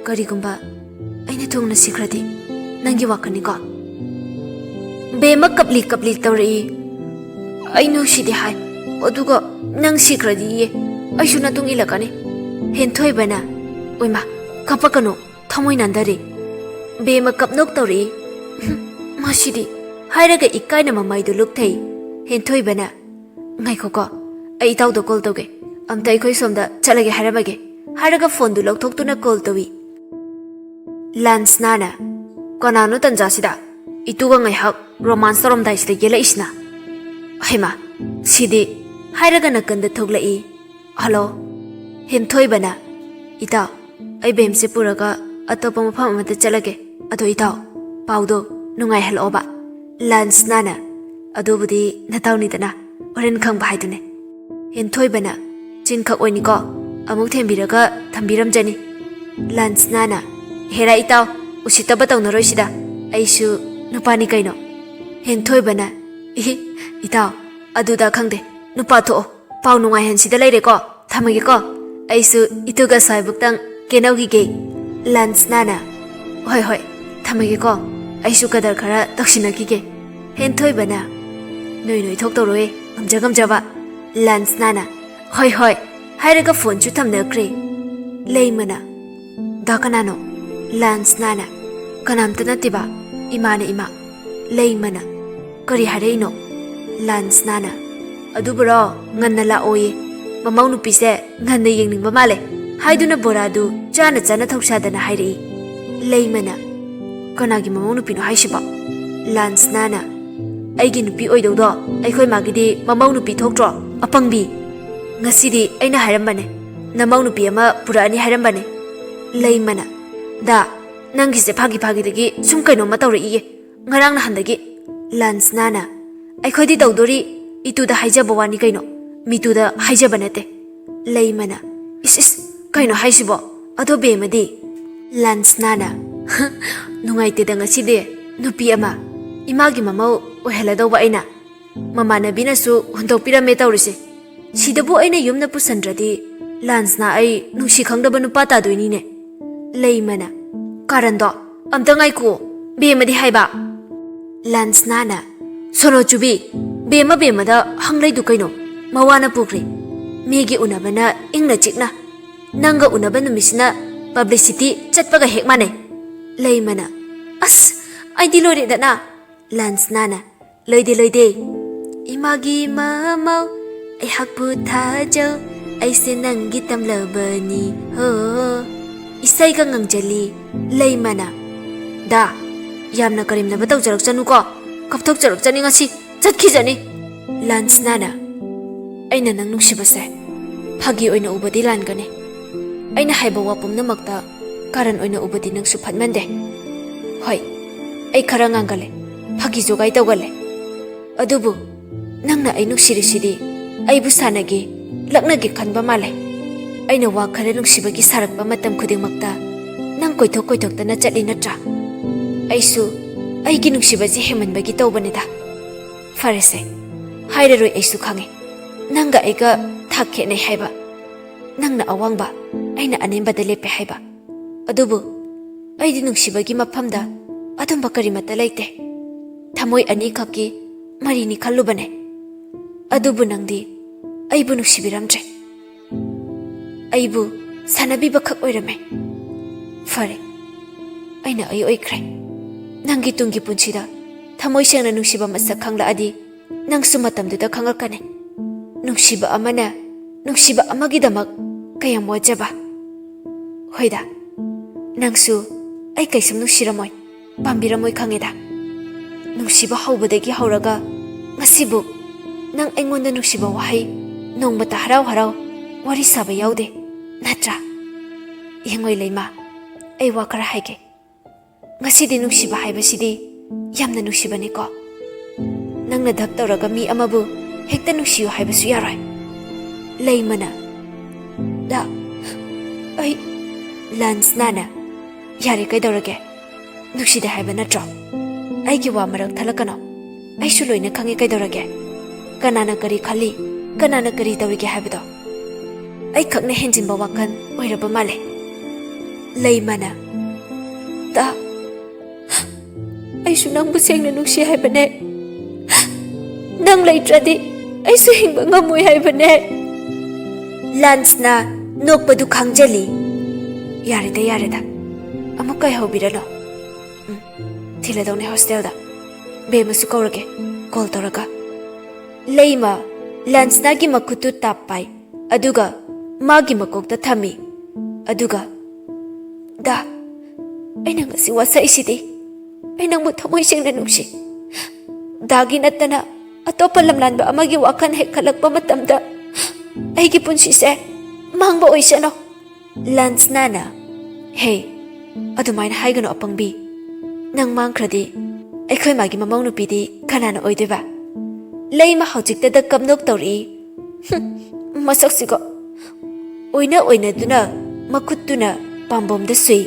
ꯀꯔꯤꯒꯨꯝꯕ ꯑꯩꯅ ꯊꯨꯡꯅ ꯁꯤꯈ꯭ꯔꯗꯤ ꯅꯪꯒꯤ ꯋꯥꯈꯜꯅꯤꯀꯣ? ꯕꯦꯝꯃ ꯀꯞꯂꯤ ꯀꯞꯂꯤ ꯇꯧꯔꯛꯏ꯫ ꯑꯩ ꯅꯨꯡꯁꯤꯗꯦ ꯍꯥꯏ, ꯑꯗꯨꯒ ꯅꯪ ꯁꯤꯈ꯭ꯔꯗꯤ ꯏꯌꯦ꯫ ꯑꯩꯁꯨ ꯅꯇꯨꯡ ꯏꯜꯂꯛꯀꯅꯤ꯫ ꯍꯦꯟꯊꯣꯏꯕꯅ, ꯑꯣꯏꯃ, ꯀꯞꯄꯛꯀꯅꯨ, ꯊꯃꯣꯏ ꯅꯥꯟꯗꯔꯦ꯫ ꯕꯦꯝꯃ ꯀꯞꯅꯣꯛ ꯇꯧꯔꯛꯏ꯫ "ꯍꯨꯝ, ꯃꯁꯤꯗꯤ", ꯍꯥꯏꯔꯒ ꯏꯀꯥꯏꯅ ꯃꯃꯥꯏꯗꯨ ꯂꯨꯞꯊꯩ꯫ ꯍꯦꯟꯊꯣꯏꯕꯅ, "ꯉꯥꯏꯈꯣꯀꯣ, ꯑꯩ ꯏꯇꯥꯎꯗ ꯀꯣꯜ ꯇꯧꯒꯦ꯫ ꯑꯝꯇ ꯑꯩꯈꯣꯏ ꯁꯣꯝꯗ ꯆꯠꯂꯒꯦ ꯍꯥꯏꯔꯝꯃꯒꯦ", ꯍꯥꯏꯔꯒ ꯐꯣꯟꯗꯨ ꯂꯧꯊꯣꯛꯇꯨꯅ ꯀꯣꯜ ꯇꯧꯏ꯫ ꯂꯥꯟꯁꯅꯥꯅ, "ꯀꯅꯥꯅꯣ ꯇꯟꯖꯥꯁꯤꯗ ꯏꯇꯨꯒ ꯉꯥꯏꯍꯥꯛ ꯔꯣꯃꯥꯟꯁ ꯇꯧꯔꯝꯗꯥꯏꯁꯤꯗ ꯌꯦꯜꯂꯛꯏꯁꯤꯅ? ꯍꯩꯃꯥ, ꯁꯤꯗꯤ", ꯍꯥꯏꯔꯒ ꯅꯥꯀꯟꯗ ꯊꯣꯛꯂꯛꯏ꯫ "ꯍꯜꯂꯣ?" ꯍꯦꯟꯊꯣꯏꯕꯅ, "ꯏꯇꯥꯎ, ꯑꯩ ꯕꯦꯝꯁꯦ ꯄꯨꯔꯒ ꯑꯇꯣꯞꯄ ꯃꯐꯝ ꯑꯃꯗ ꯆꯠꯂꯒꯦ꯫ ꯑꯗꯣ ꯏꯇꯥꯎ, ꯄꯥꯎꯗꯣ ꯅꯨꯡꯉꯥꯏꯍꯜꯂꯛꯑꯣꯕ꯫" ꯂꯥꯟꯁꯅꯥꯅ, "ꯑꯗꯨꯕꯨꯗꯤ ꯅꯇꯥꯎꯅꯤꯗꯅ, ꯍꯣꯔꯦꯟ ꯈꯪꯕ ꯍꯥꯏꯗꯨꯅꯦ꯫" ꯍꯦꯟꯊꯣꯏꯕꯅ, "ꯆꯤꯟꯈꯛ ꯑꯣꯏꯅꯤꯀꯣ, ꯑꯃꯨꯛ ꯊꯦꯝꯕꯤꯔꯒ ꯊꯝꯕꯤꯔꯝꯖꯅꯤ꯫" ꯂꯥꯟꯁꯅꯥꯅ, "ꯍꯦꯔꯥ ꯏꯇꯥꯎ, ꯎꯁꯤꯠꯇꯕ ꯇꯧꯅꯔꯣꯏꯁꯤꯗ, ꯑꯩꯁꯨ ꯅꯨꯄꯥꯅꯤ ꯀꯩꯅꯣ꯫" ꯍꯦꯟꯊꯣꯏꯕꯅ, "ꯏꯍꯤ, ꯏꯇꯥꯎ, ꯑꯗꯨꯗ ꯈꯪꯗꯦ, ꯅꯨꯄꯥ ꯊꯣꯛꯑꯣ, ꯄꯥꯎ ꯅꯨꯡꯉꯥꯏꯍꯟꯁꯤꯗ ꯂꯩꯔꯦꯀꯣ, ꯊꯝꯃꯒꯦꯀꯣ, ꯑꯩꯁꯨ ꯏꯇꯨꯒ ꯁ꯭ꯋꯥꯏꯕꯨꯛꯇꯪ ꯀꯦꯅꯧꯈꯤꯒꯦ꯫" ꯂꯥꯟꯁꯅꯥꯅ, "ꯍꯣꯏ ꯍꯣꯏ, ꯊꯝꯃꯒꯦꯀꯣ, ꯑꯩꯁꯨ ꯀꯗꯔ ꯈꯔ ꯇꯧꯁꯤꯟꯅꯈꯤꯒꯦ꯫" ꯍꯦꯟꯊꯣꯏꯕꯅ, "ꯅꯣꯏ ꯅꯣꯏ ꯊꯣꯛꯇꯧꯔꯣꯏ, ꯉꯝꯖ ꯉꯝꯖꯕ꯫" ꯂꯥꯟꯁꯅꯥꯅ, "ꯍꯣꯏ ꯍꯣꯏ" ꯍꯥꯏꯔꯒ ꯐꯣꯟꯁꯨ ꯊꯝꯅꯈ꯭ꯔꯦ꯫ ꯂꯩꯃꯅ, "ꯗꯥ ꯀꯅꯥꯅꯣ?" ꯂꯥꯟꯁꯅꯥꯅ, "ꯀꯅꯥꯝꯇ ꯅꯠꯇꯦꯕ, ꯏꯃꯥꯅ ꯏꯃꯥ꯫" ꯂꯩꯃꯅ, "ꯀꯔꯤ ꯍꯥꯏꯔꯛꯏꯅꯣ?" ꯂꯥꯟꯁꯅꯥꯅ, "ꯑꯗꯨꯕꯨꯔꯣ, ꯉꯟꯅ ꯂꯥꯛꯑꯣꯌꯦ꯫ ꯃꯃꯧ ꯅꯨꯄꯤꯁꯦ ꯉꯟꯅ ꯌꯦꯡꯅꯤꯡꯕ ꯃꯥꯜꯂꯦ" ꯍꯥꯏꯗꯨꯅ ꯕꯣꯔꯥꯗꯨ ꯆꯥꯅ ꯆꯥꯅ ꯊꯧꯁꯥꯗꯅ ꯍꯥꯏꯔꯛꯏ꯫ ꯂꯩꯃꯅ, "ꯀꯅꯥꯒꯤ ꯃꯃꯧ ꯅꯨꯄꯤꯅꯣ ꯍꯥꯏꯁꯤꯕꯣ?" ꯂꯥꯟꯁꯅꯥꯅ, "ꯑꯩꯒꯤ ꯅꯨꯄꯤ ꯑꯣꯏꯗꯧꯗꯣ ꯑꯩꯈꯣꯏ ꯃꯥꯒꯤꯗꯤ ꯃꯃꯧ ꯅꯨꯄꯤ ꯊꯣꯛꯇ꯭ꯔꯣ, ꯑꯄꯪꯕꯤ? ꯉꯁꯤꯗꯤ ꯑꯩꯅ ꯍꯥꯏꯔꯝꯕꯅꯦ, ꯅꯃꯧ ꯅꯨꯄꯤ ꯑꯃ ꯄꯨꯔꯛꯑꯅꯤ ꯍꯥꯏꯔꯝꯕꯅꯦ꯫" ꯂꯩꯃꯅ, "ꯗꯥ, ꯅꯪꯒꯤꯁꯦ ꯐꯥꯒꯤ ꯐꯥꯒꯤꯗꯒꯤ ꯁꯨꯝ ꯀꯩꯅꯣꯝꯃ ꯇꯧꯔꯛꯏꯌꯦ ꯉꯔꯥꯡ ꯅꯍꯥꯟꯗꯒꯤ꯫" ꯂꯥꯟꯁꯅꯥꯅ, "ꯑꯩꯈꯣꯏꯗꯤ ꯇꯧꯗꯣꯔꯤ, ꯏꯇꯨꯗ ꯍꯥꯏꯖꯕ ꯋꯥꯅꯤ ꯀꯩꯅꯣ, ꯃꯤꯇꯨꯗ ꯍꯥꯏꯖꯕ ꯅꯠꯇꯦ꯫" ꯂꯩꯃꯅ, "ꯏꯁ ꯏꯁ, ꯀꯩꯅꯣ ꯍꯥꯏꯁꯤꯕꯣ? ꯑꯗꯣ ꯕꯦꯝꯃꯗꯤ?" ꯂꯥꯟꯁꯅꯥꯅ, "ꯅꯨꯡꯉꯥꯏꯇꯦꯗ ꯉꯁꯤꯗꯤ, ꯅꯨꯄꯤ ꯑꯃ ꯏꯃꯥꯒꯤ ꯃꯃꯧ ꯑꯣꯏꯍꯜꯂꯗꯧꯕ ꯑꯩꯅ, ꯃꯃꯥꯟꯅꯕꯤꯅꯁꯨ ꯍꯨꯟꯗꯣꯛꯄꯤꯔꯝꯃꯦ ꯇꯧꯔꯤꯁꯦ꯫ ꯁꯤꯗꯕꯨ ꯑꯩꯅ ꯌꯨꯝꯗ ꯄꯨꯁꯟꯗ꯭ꯔꯗꯤ ꯂꯥꯟꯁꯅꯥ ꯑꯩ ꯅꯨꯡꯁꯤ ꯈꯪꯗꯕ ꯅꯨꯄꯥ ꯇꯥꯗꯣꯏꯅꯤꯅꯦ꯫" ꯂꯩꯃꯅ, ꯀꯥꯔꯟꯗꯣ ꯑꯝꯇ ꯉꯥꯏꯈꯨꯑꯣ, ꯕꯦꯝꯃꯗꯤ ꯍꯥꯏꯕ꯫ ꯂꯟꯁꯅꯥꯅ, "ꯁꯣꯅꯣ ꯆꯨꯕꯤ, ꯕꯦꯝꯃ ꯕꯦꯝꯃꯗ ꯍꯪꯂꯩꯗꯨ ꯀꯩꯅꯣ? ꯃꯋꯥꯅ ꯄꯨꯈ꯭ꯔꯦ꯫ ꯃꯤꯒꯤ ꯎꯅꯕꯅ ꯏꯪꯅ ꯆꯤꯛꯅ, ꯅꯪꯒ ꯎꯅꯕ ꯅꯨꯃꯤꯠꯁꯤꯅ publicity ꯆꯠꯄꯒ ꯍꯦꯛ ꯃꯥꯟꯅꯩ꯫" ꯂꯩꯃꯅ, "ꯑꯁ, ꯑꯩꯗꯤ ꯂꯣꯏꯔꯦꯗꯅ꯫" ꯂꯟꯁꯅꯥꯅ, "ꯂꯣꯏꯗꯦ, ꯂꯣꯏꯗꯦ꯫ ꯏꯃꯥꯒꯤ ꯃꯃꯧ, ꯑꯩꯍꯥꯛꯄꯨ ꯊꯥꯖꯧ, ꯑꯩꯁꯦ ꯅꯪꯒꯤ ꯇꯝꯂꯕꯅꯤ ꯍꯣ꯫" ꯏꯁꯩꯒ ꯉꯪꯖꯜꯂꯤ ꯂꯩꯃꯅ꯫ "ꯗꯥ, ꯌꯥꯝꯅ ꯀꯔꯦꯝꯅꯕ ꯇꯧꯖꯔꯛꯆꯅꯨꯀꯣ, ꯀꯞꯊꯣꯛꯆꯔꯛꯆꯅꯤ ꯉꯁꯤ, ꯆꯠꯈꯤꯖꯅꯤ꯫" ꯂꯟꯁꯅꯥꯅ, "ꯑꯩꯅ ꯅꯪ ꯅꯨꯡꯁꯤꯕꯁꯦ ꯐꯥꯒꯤ ꯑꯣꯏꯅ ꯎꯕꯗꯤ ꯂꯥꯟꯒꯅꯤ꯫ ꯑꯩꯅ ꯍꯥꯏꯕ ꯋꯥ ꯄꯨꯝꯅꯃꯛꯇ ꯀꯥꯔꯟ ꯑꯣꯏꯅ ꯎꯕꯗꯤ ꯅꯪꯁꯨ ꯐꯠꯃꯟꯗꯦ꯫ ꯍꯣꯏ, ꯑꯩ ꯈꯔ ꯉꯥꯡꯒꯜꯂꯦ, ꯐꯥꯒꯤ ꯖꯣꯒꯥꯏ ꯇꯧꯒꯜꯂꯦ꯫ ꯑꯗꯨꯕꯨ ꯅꯪꯅ ꯑꯩ ꯅꯨꯡꯁꯤꯔꯤꯁꯤꯗꯤ ꯑꯩꯕꯨ ꯁꯥꯟꯅꯒꯦ, ꯂꯛꯅꯒꯦ ꯈꯟꯕ ꯃꯥꯜꯂꯦ꯫ ꯑꯩꯅ ꯋꯥ ꯈꯔ ꯅꯨꯡꯁꯤꯕꯒꯤ ꯁꯥꯔꯛꯄ ꯃꯇꯝ ꯈꯨꯗꯤꯡꯃꯛꯇ ꯅꯪ ꯀꯣꯏꯊꯣꯛ ꯀꯣꯏꯊꯣꯛꯇꯅ ꯆꯠꯂꯤ ꯅꯠꯇ꯭ꯔꯥ? ꯑꯩꯁꯨ ꯑꯩꯒꯤ ꯅꯨꯡꯁꯤꯕꯁꯦ ꯍꯦꯟꯃꯟꯕꯒꯤ ꯇꯧꯕꯅꯤꯗ꯫ ꯐꯔꯦꯁꯦ, ꯍꯥꯏꯔꯔꯣꯏ, ꯑꯩꯁꯨ ꯈꯪꯉꯦ ꯅꯪꯒ ꯑꯩꯒ ꯊꯥꯛ ꯈꯦꯠꯅꯩ ꯍꯥꯏꯕ꯫ ꯅꯪꯅ ꯑꯋꯥꯡꯕ, ꯑꯩꯅ ꯑꯅꯦꯝꯕꯗ ꯂꯦꯞꯄꯦ ꯍꯥꯏꯕ꯫ ꯑꯗꯨꯕꯨ ꯑꯩꯗꯤ ꯅꯨꯡꯁꯤꯕꯒꯤ ꯃꯐꯝꯗ ꯑꯗꯨꯝꯕ ꯀꯔꯤꯃꯠꯇ ꯂꯩꯇꯦ꯫ ꯊꯃꯣꯏ ꯑꯅꯤꯈꯛꯀꯤ ꯃꯔꯤꯅꯤ ꯈꯜꯂꯨꯕꯅꯦ꯫ ꯑꯗꯨꯕꯨ ꯅꯪꯗꯤ ꯑꯩꯕꯨ ꯅꯨꯡꯁꯤꯕꯤꯔꯝꯗ꯭ꯔꯦ꯫ ꯑꯩꯕꯨ ꯁꯥꯟꯅꯕꯤꯕꯈꯛ ꯑꯣꯏꯔꯝꯃꯦ꯫ ꯐꯔꯦ, ꯑꯩꯅ ꯑꯩ ꯑꯣꯏꯈ꯭ꯔꯦ꯫ ꯅꯪꯒꯤ ꯇꯨꯡꯒꯤ ꯄꯨꯟꯁꯤꯗ ꯊꯃꯣꯏ ꯁꯦꯡꯅ ꯅꯨꯡꯁꯤꯕ ꯃꯁꯛ ꯈꯪꯂꯛꯑꯗꯤ ꯅꯪꯁꯨ ꯃꯇꯝꯗꯨꯗ ꯈꯪꯂꯛꯀꯅꯤ꯫ ꯅꯨꯡꯁꯤꯕ ꯑꯃꯅ ꯅꯨꯡꯁꯤꯕ ꯑꯃꯒꯤꯗꯃꯛ ꯀꯌꯥꯝ ꯋꯥꯖꯕ꯫" ꯍꯣꯏꯗ, ꯅꯪꯁꯨ ꯑꯩ ꯀꯩꯁꯨꯝ ꯅꯨꯡꯁꯤꯔꯝꯃꯣꯏ, ꯄꯥꯝꯕꯤꯔꯝꯃꯣꯏ ꯈꯪꯉꯦꯗ꯫ ꯅꯨꯡꯁꯤꯕ ꯍꯧꯕꯗꯒꯤ ꯍꯧꯔꯒ ꯉꯁꯤꯕꯨ ꯅꯪ ꯑꯩꯉꯣꯟꯗ ꯅꯨꯡꯁꯤꯕ ꯋꯥꯍꯩ ꯅꯣꯡꯃꯇ ꯍꯔꯥꯎ ꯍꯔꯥꯎ ꯋꯥꯔꯤ ꯁꯥꯕ ꯌꯥꯎꯗꯦ, ꯅꯠꯇ꯭ꯔꯥ? ꯌꯦꯡꯉꯣꯏ ꯂꯩꯃ, ꯑꯩ ꯋꯥ ꯈꯔ ꯍꯥꯏꯒꯦ꯫ ꯉꯁꯤꯗꯤ ꯅꯨꯡꯁꯤꯕ ꯍꯥꯏꯕꯁꯤꯗꯤ ꯌꯥꯝꯅ ꯅꯨꯡꯁꯤꯕꯅꯤꯀꯣ꯫ ꯅꯪꯅ ꯙꯞ ꯇꯧꯔꯒ ꯃꯤ ꯑꯃꯕꯨ ꯍꯦꯛꯇ ꯅꯨꯡꯁꯤꯌꯨ ꯍꯥꯏꯕꯁꯨ ꯌꯥꯔꯣꯏ꯫ ꯂꯩꯃꯅ, "ꯗꯥ, ꯑꯩ..." ꯂꯟꯁꯅꯥꯅ, "ꯌꯥꯔꯦ, ꯀꯩꯗꯧꯔꯒꯦ? ꯅꯨꯡꯁꯤꯗꯦ ꯍꯥꯏꯕ ꯅꯠꯇ꯭ꯔꯣ? ꯑꯩꯒꯤ ꯋꯥ ꯃꯔꯛ ꯊꯠꯂꯛꯀꯅꯣ꯫ ꯑꯩꯁꯨ ꯂꯣꯏꯅ ꯈꯪꯉꯦ ꯀꯩꯗꯧꯔꯒꯦ꯫ ꯀꯅꯥꯅ ꯀꯔꯤ ꯈꯜꯂꯤ, ꯀꯅꯥꯅ ꯀꯔꯤ ꯇꯧꯔꯤꯒꯦ ꯍꯥꯏꯕꯗꯣ꯫ ꯑꯩ ꯈꯛꯅ ꯍꯦꯟꯖꯤꯟꯕ ꯋꯥꯈꯜ ꯑꯣꯏꯔꯕ ꯃꯥꯜꯂꯦ꯫" ꯂꯩꯃꯅ, ꯇꯥ, ꯑꯩꯁꯨ ꯅꯪꯕꯨ ꯁꯦꯡꯅ ꯅꯨꯡꯁꯤ ꯍꯥꯏꯕꯅꯦ꯫ ꯅꯪ ꯂꯩꯇ꯭ꯔꯗꯤ ꯑꯩꯁꯨ ꯍꯤꯡꯕ ꯉꯝꯃꯣꯏ ꯍꯥꯏꯕꯅꯦ꯫ ꯂꯥꯟꯁꯅ ꯅꯣꯛꯄꯗꯨ ꯈꯥꯡꯖꯜꯂꯤ꯫ "ꯌꯥꯔꯦꯗ, ꯌꯥꯔꯦꯗ, ꯑꯃꯨꯛ ꯀꯥꯏꯍꯧꯕꯤꯔꯅꯨ꯫ ꯎꯝ, ꯊꯤꯜꯂꯗꯧꯅꯦ ꯍꯣꯁꯇꯦꯜꯗ꯫ ꯕꯦꯝꯃꯁꯨ ꯀꯧꯔꯒꯦ, ꯀꯣꯜ ꯇꯧꯔꯒ꯫" ꯂꯩꯃ ꯂꯥꯟꯁꯅꯥꯒꯤ ꯃꯈꯨꯠꯇꯨ ꯇꯥꯞ ꯄꯥꯏ, ꯑꯗꯨꯒ ꯃꯥꯒꯤ ꯃꯀꯣꯛꯇ ꯊꯝꯃꯤ꯫ ꯑꯗꯨꯒ, "ꯗꯥ, ꯑꯩꯅ ꯉꯁꯤ ꯋꯥꯁꯛꯏꯁꯤꯗꯤ꯫ ꯑꯩ ꯅꯪꯕꯨ ꯊꯃꯣꯏ ꯁꯦꯡꯅ ꯅꯨꯡꯁꯤ꯫ ꯗꯥꯒꯤ ꯅꯠꯇꯅ ꯑꯇꯣꯞꯄ ꯂꯝꯂꯥꯟꯕ ꯑꯃꯒꯤ ꯋꯥꯈꯜ ꯍꯦꯛ ꯈꯜꯂꯛꯄ ꯃꯇꯝꯗ ꯑꯩꯒꯤ ꯄꯨꯟꯁꯤꯁꯦ ꯃꯥꯡꯕ ꯑꯣꯏꯁꯅꯨ꯫" ꯂꯥꯟꯁꯅꯥꯅ, "ꯍꯦ, ꯑꯗꯨꯃꯥꯏꯅ ꯍꯥꯏꯒꯅꯨ ꯑꯄꯪꯕꯤ꯫ ꯅꯪ ꯃꯥꯡꯈ꯭ꯔꯗꯤ ꯑꯩꯈꯣꯏ ꯃꯥꯒꯤ ꯃꯃꯧ ꯅꯨꯄꯤꯗꯤ ꯀꯅꯥꯅ ꯑꯣꯏꯗꯣꯏꯕ?" ꯂꯩꯃ ꯍꯧꯖꯤꯛꯇꯗ ꯀꯞꯅꯣꯛ ꯇꯧꯔꯛꯏ꯫ ꯍꯨꯝ, ꯃꯁꯛꯁꯤꯒ꯫ ꯑꯣꯏꯅ ꯑꯣꯏꯅꯗꯨꯅ ꯃꯈꯨꯠꯇꯨꯅ ꯄꯥꯝꯕꯣꯝꯗ ꯁꯨꯏ꯫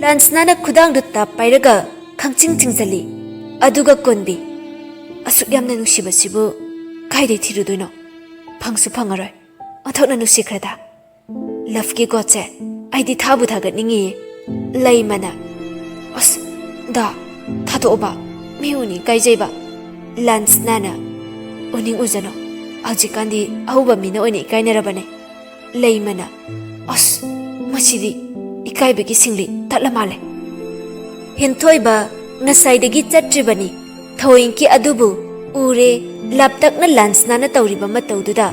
ꯂꯥꯟꯁꯅꯥꯅ ꯈꯨꯗꯥꯡꯗꯨ ꯇꯥꯞ ꯄꯥꯏꯔꯒ ꯈꯪꯆꯤꯡ ꯆꯤꯡꯁꯤꯜꯂꯤ꯫ ꯑꯗꯨꯒ ꯀꯣꯟꯕꯤ꯫ "ꯑꯁꯨꯛ ꯌꯥꯝꯅ ꯅꯨꯡꯁꯤꯕꯁꯤꯕꯨ ꯀꯥꯏꯗꯩ ꯊꯤꯔꯨꯗꯣꯏꯅꯣ? ꯐꯪꯁꯨ ꯐꯪꯉꯔꯣꯏ꯫ ꯑꯣꯟꯊꯣꯛꯅ ꯅꯨꯡꯁꯤꯈ꯭ꯔꯗ꯫ ꯂꯞꯀꯤ ꯒꯣꯠꯁꯦ ꯑꯩꯗꯤ ꯊꯥꯕꯨ ꯊꯥꯒꯠꯅꯤꯡꯉꯤꯌꯦ꯫" ꯂꯩꯃꯅ, "ꯑꯁ, ꯗꯥ, ꯊꯥꯗꯣꯛꯑꯣꯕ, ꯃꯤ ꯎꯅꯤ ꯏꯀꯥꯏꯖꯩꯕ꯫" ꯂꯥꯟꯁꯅꯥꯅ, "ꯎꯅꯤꯡ ꯎꯖꯅꯣ, ꯍꯧꯖꯤꯛꯀꯥꯟꯗꯤ ꯑꯎꯕ ꯃꯤꯅ ꯑꯣꯏꯅ ꯏꯀꯥꯏꯅꯔꯕꯅꯦ꯫" ꯂꯩꯃꯅ, "ꯑꯁ, ꯃꯁꯤꯗꯤ ꯏꯀꯥꯏꯕꯒꯤ ꯁꯤꯡꯂꯤ ꯇꯠꯂ ꯃꯥꯜꯂꯦ꯫" ꯍꯦꯟꯊꯣꯏꯕ ꯉꯁꯥꯏꯗꯒꯤ ꯆꯠꯇ꯭ꯔꯤꯕꯅꯤ꯫ ꯊꯧꯑꯣꯏꯡꯀꯤ ꯑꯗꯨꯕꯨ ꯎꯔꯦ, ꯂꯥꯞꯇꯛꯅ ꯂꯥꯟꯁꯅꯥꯅ ꯇꯧꯔꯤꯕ ꯃꯇꯧꯗꯨꯗ꯫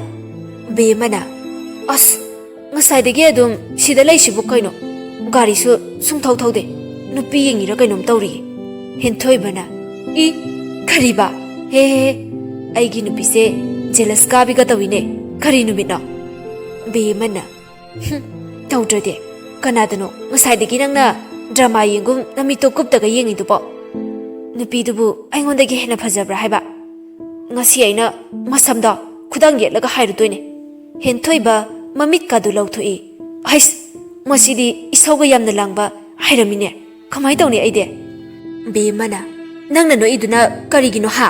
ꯕꯦꯝꯃꯅ, "ꯑꯁ, ꯉꯁꯥꯏꯗꯒꯤ ꯑꯗꯨꯝ ꯁꯤꯗ ꯂꯩꯁꯤꯕꯨ ꯀꯩꯅꯣ? ꯒꯥꯔꯤꯁꯨ ꯁꯨꯡꯊꯧ ꯊꯧꯗꯦ꯫ ꯅꯨꯄꯤ ꯌꯦꯡꯉꯤꯔ ꯀꯩꯅꯣꯝ ꯇꯧꯔꯤꯌꯦ꯫" ꯍꯦꯟꯊꯣꯏꯕꯅ, "ꯏ, ꯀꯔꯤꯕ? ꯍꯦ, ꯍꯦ, ꯍꯦ, ꯑꯩꯒꯤ ꯅꯨꯄꯤꯁꯦ ꯖꯦꯂꯁ ꯀꯥꯕꯤꯒ ꯇꯧꯏꯅꯦ꯫ ꯀꯔꯤ ꯅꯨꯃꯤꯠꯅꯣ?" ꯕꯦꯝꯃꯅ, "ꯍꯨꯝ, ꯇꯧꯗ꯭ꯔꯗꯤ꯫ ꯀꯅꯥꯗꯅꯣ ꯉꯁꯥꯏꯗꯒꯤ ꯅꯪꯅ ꯗ꯭ꯔꯃꯥ ꯌꯦꯡꯒꯨꯝ ꯅꯃꯤꯠꯇꯣ ꯀꯨꯞꯇꯒ ꯌꯦꯡꯉꯤꯗꯨꯕꯣ? ꯅꯨꯄꯤꯗꯨꯕꯨ ꯑꯩꯉꯣꯟꯗꯒꯤ ꯍꯦꯟꯅ ꯐꯖꯕ꯭ꯔꯥ ꯍꯥꯏꯕ? ꯉꯁꯤ ꯑꯩꯅ ꯃꯁꯝꯗꯣ ꯈꯨꯗꯥꯡ ꯌꯦꯠꯂꯒ ꯍꯥꯏꯔꯨꯗꯣꯏꯅꯦ꯫" ꯍꯦꯟꯊꯣꯏꯕ ꯃꯃꯤꯠꯀꯗꯨ ꯂꯧꯊꯣꯛꯏ꯫ "ꯍꯩꯁ, ꯃꯁꯤꯗꯤ ꯏꯁꯧꯒ ꯌꯥꯝꯅ ꯂꯥꯡꯕ ꯍꯥꯏꯔꯝꯃꯤꯅꯦ꯫ ꯀꯃꯥꯏ ꯇꯧꯅꯤ ꯑꯩꯗꯤ?" ꯕꯦꯝꯃꯅ, "ꯅꯪꯅ ꯅꯣꯛꯏꯗꯨꯅ ꯀꯔꯤꯒꯤꯅꯣ ꯍꯥ?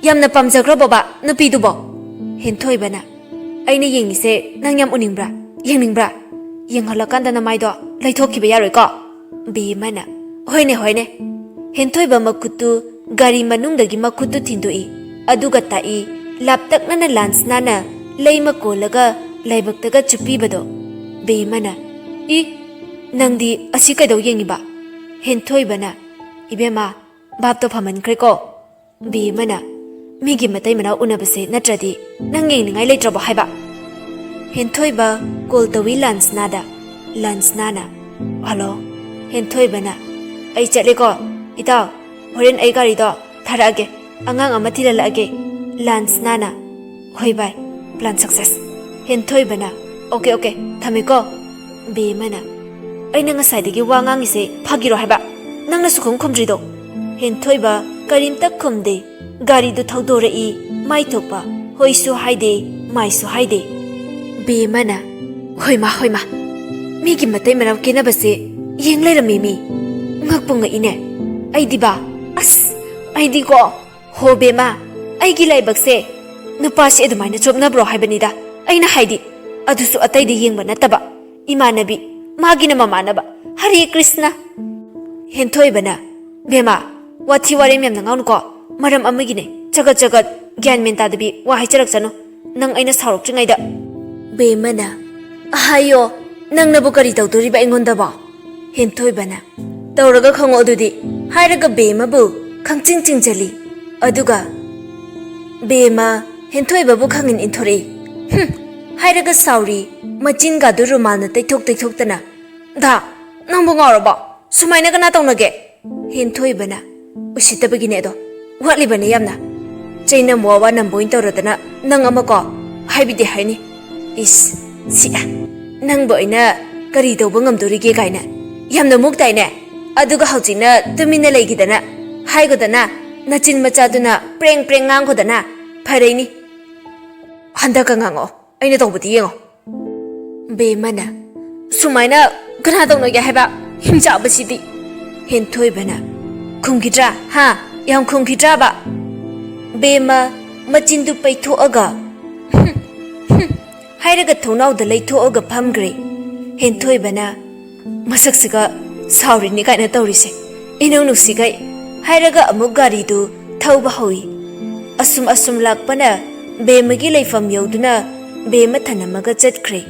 ꯌꯥꯝꯅ ꯄꯥꯝꯖꯈ꯭ꯔꯕꯣꯕ ꯅꯨꯄꯤꯗꯨꯕꯣ?" ꯍꯦꯟꯊꯣꯏꯕꯅ, "ꯑꯩꯅ ꯌꯦꯡꯉꯤꯁꯦ ꯅꯪ ꯌꯥꯝ ꯎꯅꯤꯡꯕ꯭ꯔꯥ? ꯌꯦꯡꯅꯤꯡꯕ꯭ꯔꯥ? ꯌꯦꯡꯍꯜꯂꯀꯥꯟꯗ ꯅꯃꯥꯏꯗꯣ ꯂꯩꯊꯣꯛꯈꯤꯕ ꯌꯥꯔꯣꯏꯀꯣ?" ꯕꯦꯃꯅ, "ꯍꯣꯏꯅꯦ, ꯍꯣꯏꯅꯦ꯫" ꯍꯦꯟꯊꯣꯏꯕ ꯃꯈꯨꯠꯇꯨ ꯒꯥꯔꯤ ꯃꯅꯨꯡꯗꯒꯤ ꯃꯈꯨꯠꯇꯨ ꯊꯤꯟꯗꯣꯛꯏ꯫ ꯑꯗꯨꯒ ꯇꯥꯛꯏ, ꯂꯥꯞꯇꯛꯅꯅ ꯂꯥꯟꯁꯅꯥꯅ ꯂꯩꯃ ꯀꯣꯜꯂꯒ ꯂꯥꯏꯕꯛꯇꯒ ꯆꯨꯞꯄꯤꯕꯗꯣ꯫ ꯕꯦꯃꯅ, "ꯏ, ꯅꯪꯗꯤ ꯑꯁꯤ ꯀꯩꯗꯧ ꯌꯦꯡꯉꯤꯕ?" ꯍꯦꯟꯊꯣꯏꯕꯅ, "ꯏꯕꯦꯝꯃ, ꯚꯥꯞꯇꯣ ꯐꯃꯟꯈ꯭ꯔꯦꯀꯣ꯫" ꯕꯦꯃꯅ, "ꯃꯤꯒꯤ ꯃꯇꯩ ꯃꯅꯥꯎ ꯎꯅꯕꯁꯦ ꯅꯠꯇ꯭ꯔꯗꯤ ꯅꯪ ꯌꯦꯡꯅꯤꯡꯉꯥꯏ ꯂꯩꯇ꯭ꯔꯕꯣ ꯍꯥꯏꯕ?" ꯍꯦꯟꯊꯣꯏꯕ ꯀꯣꯜ ꯇꯧꯏ ꯂꯥꯟꯁꯅꯥꯗ꯫ ꯂꯥꯟꯁꯅꯥꯅ, "ꯍꯜꯂꯣ꯫" ꯍꯦꯟꯊꯣꯏꯕꯅ, "ꯑꯩ ꯆꯠꯂꯦꯀꯣ꯫ ꯏꯇꯥꯎ, ꯍꯣꯔꯦꯟ ꯑꯩ ꯒꯥꯔꯤꯗꯣ ꯊꯥꯔꯛꯑꯒꯦ꯫ ꯑꯉꯥꯡ ꯑꯃ ꯊꯤꯜꯍꯜꯂꯛꯑꯒꯦ꯫" ꯂꯥꯟꯁꯅꯥꯅ, "ꯍꯣꯏ ꯚꯥꯏ, plan success꯫" ꯍꯦꯟꯊꯣꯏꯕꯅ, "ꯑꯣꯀꯦ, ꯑꯣꯀꯦ, ꯊꯝꯃꯦꯀꯣ꯫" ꯕꯦꯃꯅ, "ꯑꯩꯅ ꯉꯁꯥꯏꯗꯒꯤ ꯋꯥ ꯉꯥꯡꯉꯤꯁꯦ ꯐꯥꯒꯤꯔꯣ ꯍꯥꯏꯕ? ꯅꯪꯅ ꯁꯨꯈꯨꯝ ꯈꯨꯝꯗ꯭ꯔꯤꯗꯣ?" ꯍꯦꯟꯊꯣꯏꯕ ꯀꯔꯤꯝꯇ ꯈꯨꯝꯗꯦ꯫ ꯒꯥꯔꯤꯗꯨ ꯊꯧꯗꯣꯔꯛꯏ꯫ ꯃꯥꯏ ꯊꯣꯛꯄ ꯍꯣꯏꯁꯨ ꯍꯥꯏꯗꯦ, ꯃꯥꯏꯁꯨ ꯍꯥꯏꯗꯦ꯫ ꯕꯦꯃꯅ, "ꯍꯣꯏꯃꯥ, ꯍꯣꯏꯃꯥ, ꯃꯤꯒꯤ ꯃꯇꯩ ꯃꯅꯥꯎ ꯀꯦꯅꯕꯁꯦ ꯌꯦꯡ ꯂꯩꯔꯝꯃꯤ ꯃꯤ꯫ ꯉꯛꯄꯨ ꯉꯛꯏꯅꯦ꯫ ꯑꯩꯗꯤꯕ, ꯑꯁ, ꯑꯩꯗꯤꯀꯣ, ꯍꯣ ꯕꯦꯃꯥ, ꯑꯩꯒꯤ ꯂꯥꯏꯕꯛꯁꯦ ꯅꯨꯄꯥꯁꯤ ꯑꯗꯨꯃꯥꯏꯅ ꯆꯣꯞꯅꯕ꯭ꯔꯣ ꯍꯥꯏꯕꯅꯤꯗ꯫ ꯑꯩꯅ ꯍꯥꯏꯗꯤ, ꯑꯗꯨꯁꯨ ꯑꯇꯩꯗ ꯌꯦꯡꯕ ꯅꯠꯇꯕ, ꯏꯃꯥꯟꯅꯕꯤ, ꯃꯥꯒꯤꯅ ꯃꯃꯥꯟꯅꯕ꯫ ꯍꯔꯦ ꯀ꯭ꯔꯤꯁꯅ꯫" ꯍꯦꯟꯊꯣꯏꯕꯅ, "ꯕꯦꯃꯥ, ꯋꯥꯊꯤ ꯋꯥꯔꯦꯝ ꯌꯥꯝꯅ ꯉꯥꯡꯅꯨꯀꯣ꯫ ꯃꯔꯝ ꯑꯃꯒꯤꯅꯦ꯫ ꯆꯒꯠ ꯆꯒꯠ, ꯒ꯭ꯌꯥꯟ ꯃꯦꯟ ꯇꯥꯗꯕꯤ ꯋꯥ ꯍꯥꯏꯖꯔꯛꯁꯅꯨ꯫ ꯅꯪ ꯑꯩꯅ ꯁꯥꯎꯔꯛꯇ꯭ꯔꯤꯉꯩꯗ꯫" ꯕꯦꯃꯅ, "ꯍꯥꯏꯌꯣ, ꯅꯪꯅꯕꯨ ꯀꯔꯤ ꯇꯧꯗꯣꯔꯤꯕ ꯑꯩꯉꯣꯟꯗꯕꯣ?" ꯍꯦꯟꯊꯣꯏꯕꯅ, "ꯇꯧꯔꯒ ꯈꯪꯉꯣ ꯑꯗꯨꯗꯤ꯫" ꯍꯥꯏꯔꯒ ꯕꯦꯃꯕꯨ ꯈꯪꯆꯤꯡ ꯆꯤꯡꯖꯜꯂꯤ꯫ ꯑꯗꯨꯒ ꯕꯦꯃ ꯍꯦꯟꯊꯣꯏꯕꯕꯨ ꯈꯪꯏꯟ ꯏꯟꯊꯣꯔꯛꯏ꯫ "ꯍꯨꯝ, ꯍꯥꯏꯔꯒ ꯁꯥꯎꯔꯤ, ꯃꯆꯤꯟꯒꯗꯨ ꯔꯨꯃꯥꯜꯅ ꯇꯩꯊꯣꯛ ꯇꯩꯊꯣꯛꯇꯅ꯫ ꯗꯥ, ꯅꯪꯕꯨ ꯉꯥꯎꯔꯕꯣ? ꯁꯨꯃꯥꯏꯅ ꯀꯅꯥ ꯇꯧꯅꯒꯦ?" ꯍꯦꯟꯊꯣꯏꯕꯅ, "ꯎꯁꯤꯠꯇꯕꯒꯤꯅꯦ ꯑꯗꯣ, ꯋꯥꯠꯂꯤꯕꯅꯦ ꯌꯥꯝꯅ꯫ ꯆꯩꯅꯝ ꯋꯥ ꯋꯥ ꯅꯝꯕ ꯑꯣꯏꯅ ꯇꯧꯔꯗꯅ ꯅꯪ ꯑꯃꯀꯣ, ꯍꯥꯏꯕꯤꯗꯦ ꯍꯥꯏꯅꯤ꯫ ꯏꯁ, ꯁꯤ, ꯅꯪꯕꯨ ꯑꯩꯅ ꯀꯔꯤ ꯇꯧꯕ ꯉꯝꯗꯣꯔꯤꯒꯦ ꯀꯥꯏꯅ ꯌꯥꯝꯅ ꯃꯨꯛ ꯇꯥꯏꯅꯦ꯫ ꯑꯗꯨꯒ ꯍꯧꯖꯤꯛꯅ ꯇꯨꯃꯤꯟꯅ ꯂꯩꯈꯤꯗꯅ, ꯍꯥꯏꯒꯣꯗꯅ, ꯅꯆꯤꯟ ꯃꯆꯥꯗꯨꯅ ꯄ꯭ꯔꯦꯡ ꯄ꯭ꯔꯦꯡ ꯉꯥꯡꯒꯣꯗꯅ꯫ ꯐꯔꯦꯅꯤ, ꯍꯟꯗꯛꯀ ꯉꯥꯡꯉꯛꯑꯣ, ꯑꯩꯅ ꯇꯧꯕꯗꯤ ꯌꯦꯡꯉꯣ꯫" ꯕꯦꯃꯅ, "ꯁꯨꯃꯥꯏꯅ ꯀꯅꯥ ꯇꯧꯅꯒꯦ ꯍꯥꯏꯕ? ꯍꯤꯡꯆꯥꯕꯁꯤꯗꯤ!" ꯍꯦꯟꯊꯣꯏꯕꯅ, "ꯈꯨꯝꯈꯤꯗ꯭ꯔꯥ? ꯍꯥ? ꯌꯥꯝ ꯈꯨꯝꯈꯤꯗ꯭ꯔꯥꯕ?" ꯕꯦꯃ ꯃꯆꯤꯟꯗꯨ ꯄꯩꯊꯣꯛꯑꯒ, "ꯍꯨꯝ, ꯍꯨꯝ," ꯍꯥꯏꯔꯒ ꯊꯣꯡꯅꯥꯎꯗ ꯂꯩꯊꯣꯛꯑꯒ ꯐꯝꯈ꯭ꯔꯦ꯫ ꯍꯦꯟꯊꯣꯏꯕꯅ, "ꯃꯁꯛꯁꯤꯒ ꯁꯥꯎꯔꯤꯅꯤ ꯀꯥꯏꯅ ꯇꯧꯔꯤꯁꯦ, ꯏꯅꯨꯡ ꯅꯨꯡꯁꯤꯈꯩ꯫ ꯍꯥꯏꯔꯒ ꯑꯃꯨꯛ ꯒꯥꯔꯤꯗꯨ ꯊꯧꯕ ꯍꯧꯏ꯫ ꯑꯁꯨꯝ ꯑꯁꯨꯝ ꯂꯥꯛꯄꯅ ꯕꯦꯝꯃꯒꯤ ꯂꯩꯐꯝ ꯌꯧꯗꯨꯅ ꯕꯦꯝꯃ ꯊꯅꯝꯃꯒ ꯆꯠꯈ꯭ꯔꯦ꯫